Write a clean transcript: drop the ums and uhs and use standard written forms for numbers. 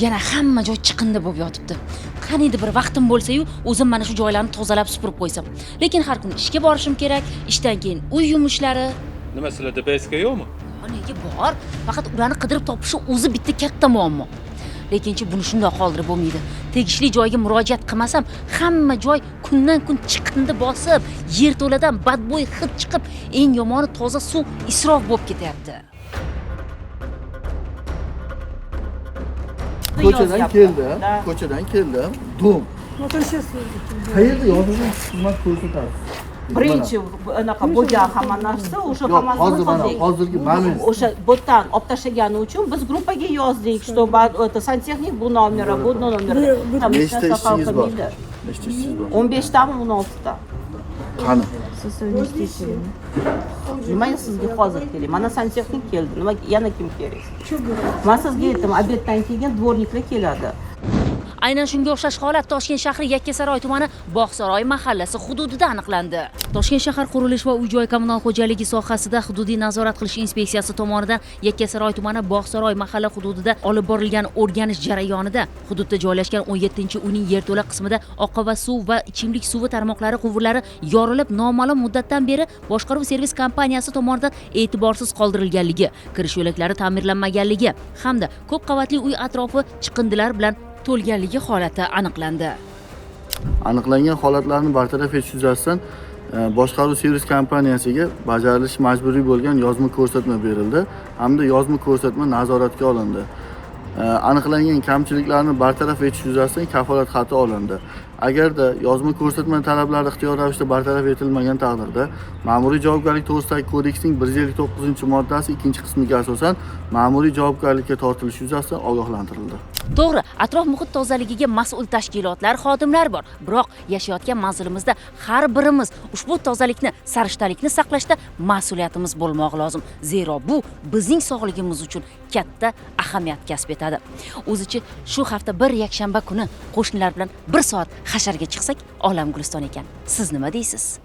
Yana hamma joy chiqindi bo'lib yotibdi. Qaniydi bir vaqtim bo'lsa-yu, o'zim mana shu joylarni tozalab supurib qo'ysam. Lekin har kuni ishga borishim kerak, ishdan keyin uy yumushlari. Nima, sizlarda БСК yo'qmi? Nega bor? Faqat ularni qidirib topishi o'zi bitta katta muammo. Lekinchi buni shundoq qoldirib bo'lmaydi. Tegishli joyga murojaat qilmasam, hamma joy kundan kun chiqindi bosib, yerto'ladan badbo'y hid chiqib, eng yomoni toza suv isrof bo'lib ketyapti. Ko'chadan Yozyapti. Keldim, Да. ko'chadan keldim. Dum. Qayerda yozilgan, man ko'rsatasiz. Birinchi anaqa bo'lgan hamma narsa o'sha Yo'q, hammasini hozir mana qildik. Hozirgi moment. O'sha bo'tdan olib tashlagani uchun biz gruppaga yozdik, что это santexnik bu nomera, bu nomera. Там hech Nechta narsa ishchingiz bor? qilmaydi. Nechta ishingiz bor? 15 tami, 16 ta. Qani? Nimaga sizga hozir kerak? Mana santexnik keldi. Nima, yana kim kerak? Man sizga aytdim, обед dan keyin дворник lar keladi. Aynan shunga o'xshash holat Toshkent shahri Yakkasaroy tumani Bog'saroy mahallasi hududida aniqlandi. Toshkent shahar qurilish va uy-joy kommunal xo'jaligi sohasida hududiy nazorat qilish inspeksiyasi tomonidan Yakkasaroy tumani Bog'saroy mahalla hududida olib borilgan o'rganish jarayonida hududda joylashgan 17-uyning yerto'la qismida oqova suv va ichimlik suvi tarmoqlari quvurlari yorilib, noma'lum muddatdan beri boshqaruv servis kompaniyasi tomonidan e'tiborsiz qoldirilganligi, kirish yo'laklari ta'mirlanmaganligi hamda ko'p qavatli uy atrofi chiqindilar bilan to'lganligi holati aniqlandi. Aniqlangan holatlarni bartaraf etish yuzasidan boshqaruv servis kompaniyasiga bajarilishi majburiy bo'lgan yozma ko'rsatma berildi hamda yozma ko'rsatma nazoratga olindi. Aniqlangan kamchiliklarni bartaraf etish yuzasidan kafolat xati olindi. Agarda yozma ko'rsatma talablari ixtiyoriy ravishda bartaraf etilmagan taqdirda Ma'muriy javobgarlik to'g'risidagi kodeksning 159-moddasi ikkinchi qismiga asosan ma'muriy javobgarlikka tortilishi yuzasidan ogohlantirildi. To'g'ri, atrof muhit tozaligiga mas'ul tashkilotlar, xodimlar bor. Biroq yashayotgan manzilimizda har birimiz ushbu tozalikni, sarishtalikni saqlashda mas'uliyatimiz bo'lmog'i lozim. Zero bu bizning sog'ligimiz uchun katta ahamiyat kasb etadi. O'zicha shu hafta bir yakshanba kuni qo'shnilar bilan bir soat hasharga chiqsak, olam guliston ekan. Siz nima deysiz?